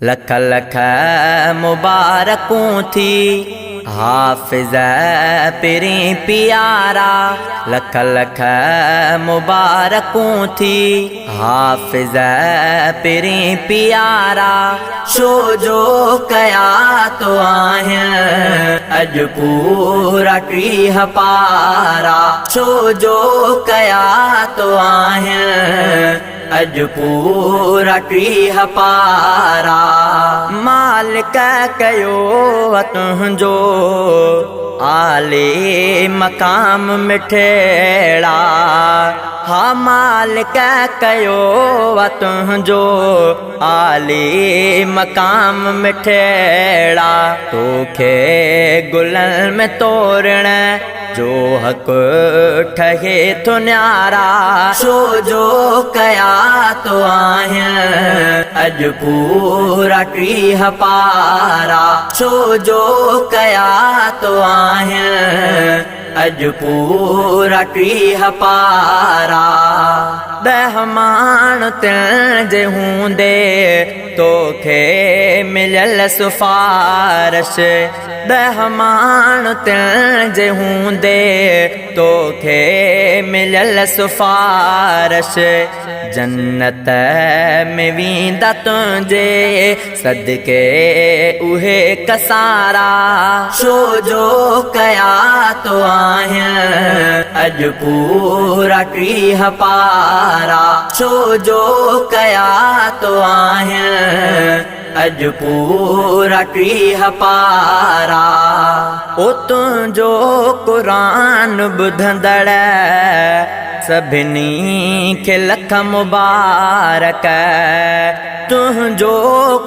لک لک مبارڪون ٿي حافظ پرين پيارا، لک لک مبارڪون ٿي حافظ پرين پيارا. ڇو جو ڪيا تو آهن اڄ پورا 30 پارا، ڇو جو ڪيا تو آهن اڄ پورا 30 پارا. مالڪ ڪيو تنهنجو عالي مقام مٺيڙا، ها مالڪ ڪيو تنهنجو عالي مقام مٺيڙا. توکي گلن ۾ تورڻ جو حق ٺهي ٿو نيارا. ڇو جو ڪيا تو آهن اڄ پورا 30 پارا، ڇو جو ڪيا تو آهن اڄ پورا 30 پارا. 10 ماڻ تنهنجي هوندي توکي مليل سفارش، 10 ماڻ تنهنجي هوندي توکي مليل سفارش. جنت ۾ ويندا تنهنجي صدقي اهي ڪسارا. ڇو جو ڪيا تو آهن اڄ پورا 30 پارا، ڇو جو ڪيا تو آهن اڄ پورا 30 پارا. او تنهنجو قرآن ٻڌندڙ سڀني کي لک مبارڪ، تنهنجو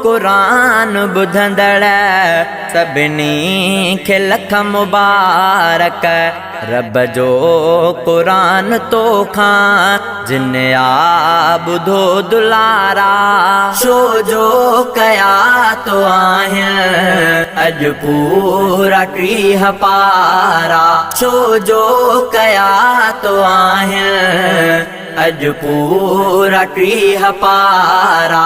قرآن ٻڌندڙ سڀني کي لک مبارڪ. رب جو قرآن توکان جن آ ٻڌو دلارا. ڇو جو ڪيا تو آهن اڄ پورا 30 پارا، ڇو جو ڪيا تو آهن اڄ پورا 30 پارا.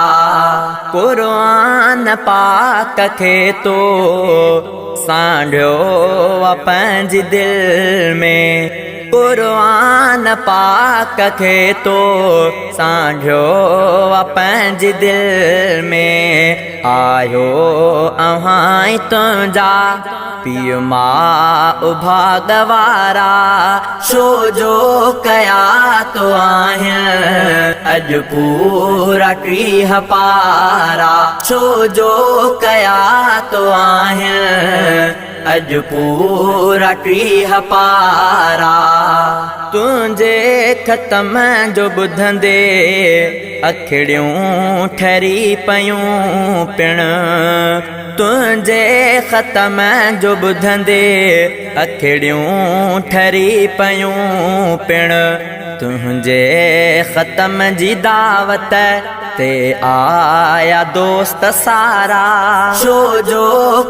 قرآن پاڪ کي تو سانڍيو پنهنجي دل ۾، قرآن پاڪ کي تو سانڍيو پنهنجي دل ۾. آيو اوهان تنهنجا پيءُ ماءُ ڀاڳ وارا. ڇو جو ڪيا تو آهن اڄ پورا 30 پارا، ڇو جو ڪيا تو آهن اڄ پورا 30 پارا. تنهنجي ختم جو ٻڌندي اکڙيون ٺري پيون پڻ، تنهنجي ختم جو ٻڌندي اکڙيون ٺري پيون پڻ. تنهنجي ختم جي دعوت تي آيا دوست سارا. ڇو جو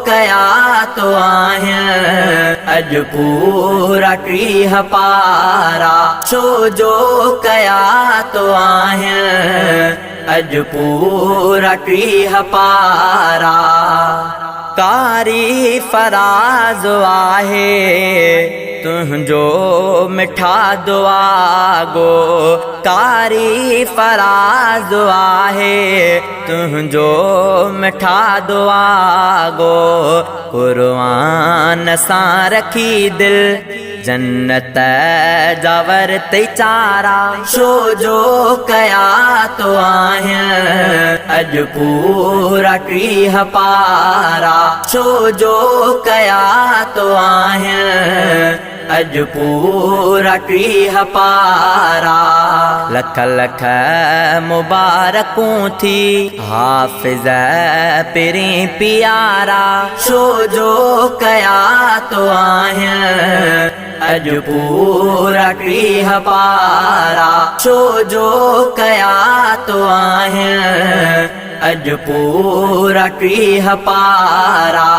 ڪيا تو آهن اڄ پورا 30 پارا، ڇو جو ڪيا تو آهن اڄ پورا 30 پارا. ڪاري فراز آهي تنهنجو مٺا دعا گو، ڪاري فراز آهي تنهنجو مٺا دعا گو. قرآن سان رکي دل جنت جا ورتي چارا. ڇو جو ڪيا تو آهن اڄ پورا 30 پارا، ڇو جو ڪيا تو آهن اڄ پورا 30 پارا. لک لک مبارڪون ٿي حافظ پرين پيارا. ڇو جو ڪيا تو آهن اڄ پورا 30 پارا، ڇو جو ڪيا تو آهن اڄ پورا 30 پارا.